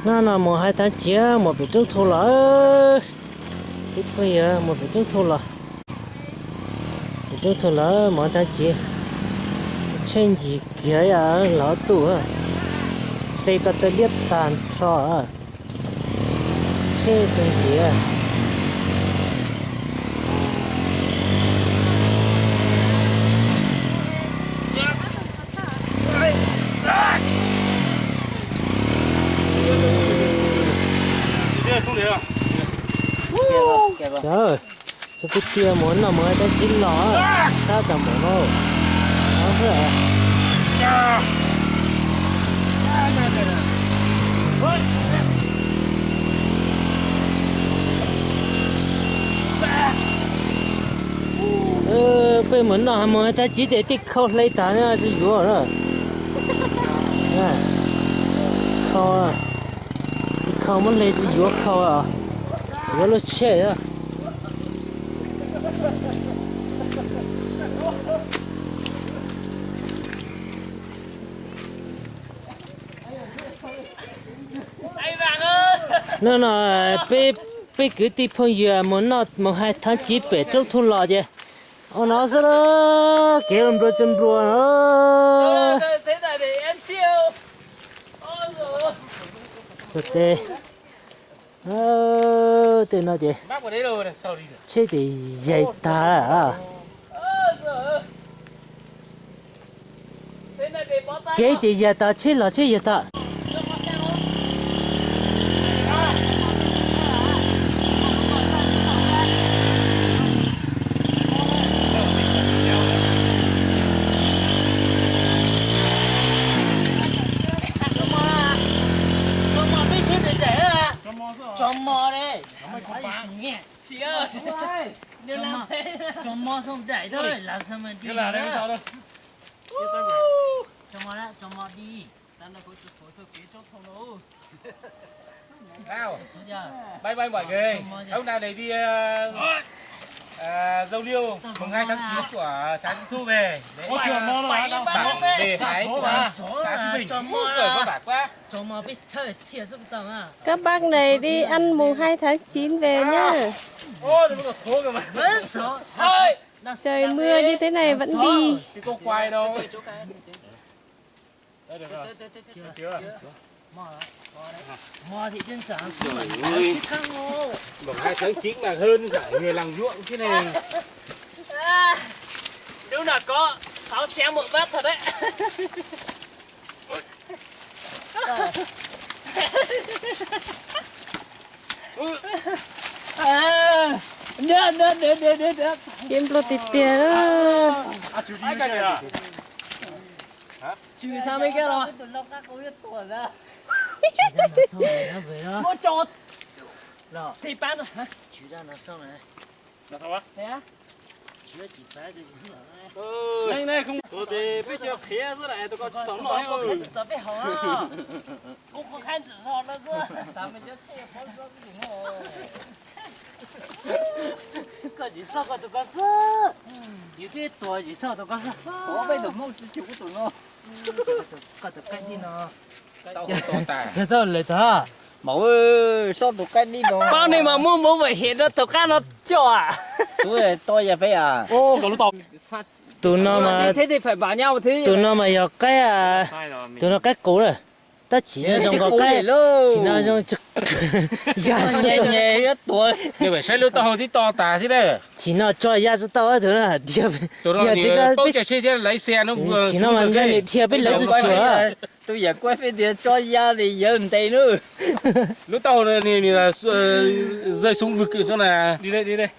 Hnub no mus hais Thaj Txiv mus pem roob thu los. Ib tug yog mus pem roob thu los. Pem roob thu los mus hais Thaj Txiv. Tsheb ncig kiag los tus, hle ko taw liab tag nrho. Tsheb tsis ncig. Cov, cov kwv tij mus noj mus haus Thaj Txiv los, sab tau mus no. Peb mus noj mus haus Thaj Txiv ces tij khau hle tag tsis yuav na. Khau, tij khau muab hle tsis yuav khau, yuav lub tsheb. Hnub no peb, peb kwv tij phooj ywg mus noj mus haus Thaj Txiv pem roob thu los ces ua no xwb, kev nplua tsuag nplua no. Txog tej, tej no ces tsheb ces yaig tag. Kev ces yaig tag, tsheb los tsheb yaig tag. Bye bye mọi người. Hôm nay này đi, à, giao lưu mùng hai tháng chín của xã Vĩnh Thu về. Đấy, bạn bè Thái của xã Xí Bình. Ui, giời, vất vả quá. Các bác này đi ăn mùng hai tháng chín về nhá. Ôi, nó có số kìa mà. Trời mưa như thế này vẫn đi. Cái cô quay đâu. Đấy, được rồi. Được chưa? Được chưa? Mùng hai tháng chín mà hơn cả người làng ruộng thế này. À, đúng là có sáu chén một bát thật đấy. Cia nplua tiag tiag. Chửi sao mấy kia rồi? Mua cho. Thì bán rồi hả? Thế á? Tua thì peb cia qhiav xwb las, tụi koj tsis tau noj. Không có khách rồi đó chứ. Koj tsis xauj koj tus koj xwb. Yus twb tuag tsis xauj tus koj xwb. Peb tus Hmoob tsis cuag kuv tus no. Koj tus qaib dib no. Yog tau lawm tag. Mas sob tus qaib dib no. Pab nej mas muab mus vawm hem rau tus qab no coj. Tus to yog peb a. Tus no mas, tus no mas yog qaib, tus no qaib qus lawm. Tab sis no zoo nkaus qaib, sim no zoo ya, saib lub taub hau twb to tas thiab na. Sim no tso ya tsis tau tus na, dhia, tus no dhia tsis, paub tsis tsheb thiab laiv xe no, sim no mas nws dhia peb lawv tsis tshua. Tus yawm kuaj peb tias tso ya ces yawm ntes na. Lub taub hau ni, zaj súng vượt na.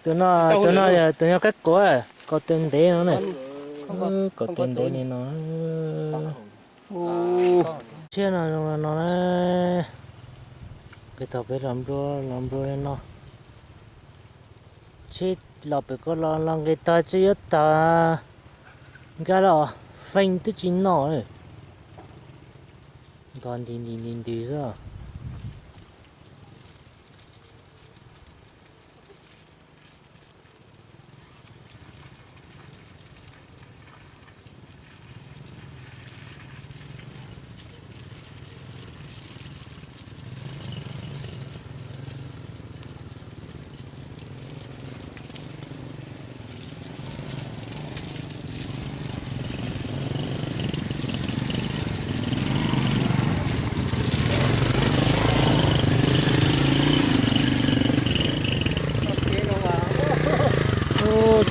Tus no, tus no, tus no qaib qus, kaus taw ntev no na. Kaus taw ntev li no. Tsheb no zoo li no na. Nqis tag pem los nplua, los nplua li no. Tsheb los pem ko los, los nqis tag tsis yuav tag, nkag los feej twb tsis noj li. Ntog nti nti nti nti xwb.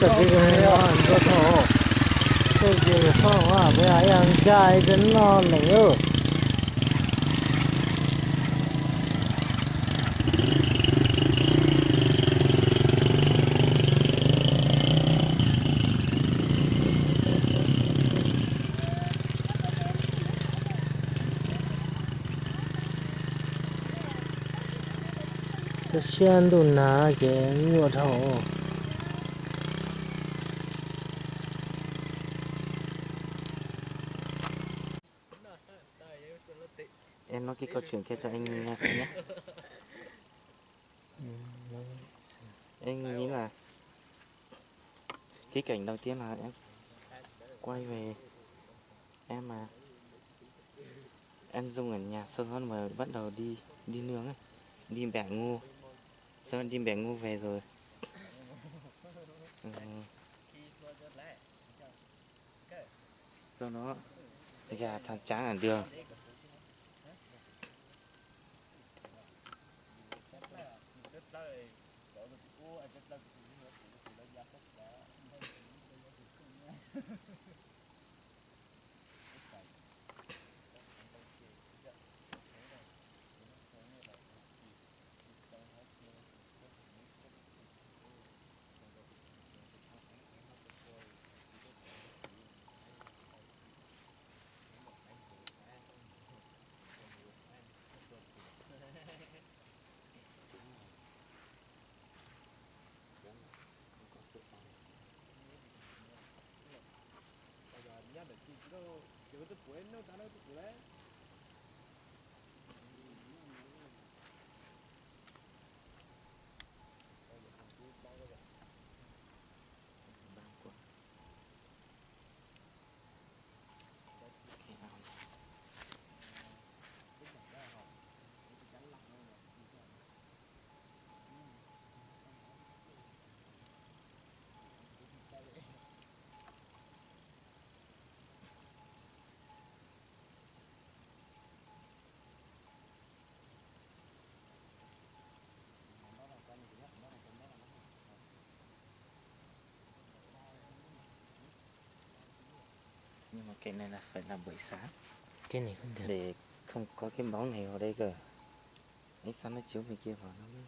Txawm tias ntua thaum, txawm tias nws faj ua peb ib yam ncav ib txwm noj leem lawm. Lub sij hawm ntuj nag ces nyuaj dhau. Em nói cái câu chuyện kia cho anh nghe xem nhé. Em nghĩ là cái cảnh đầu tiên là em quay về, em mà em Dung ở nhà, sau đó mà bắt đầu đi đi nương ấy, đi bẻ ngô, sau đó đi bẻ ngô về rồi. Sau đó gà thằng Tráng ở đường. Nhưng mà cái này là phải làm buổi sáng. Cái này không được. Để không có cái bóng này vào đây cơ. Ánh sáng nó chiếu bên kia vào nó mới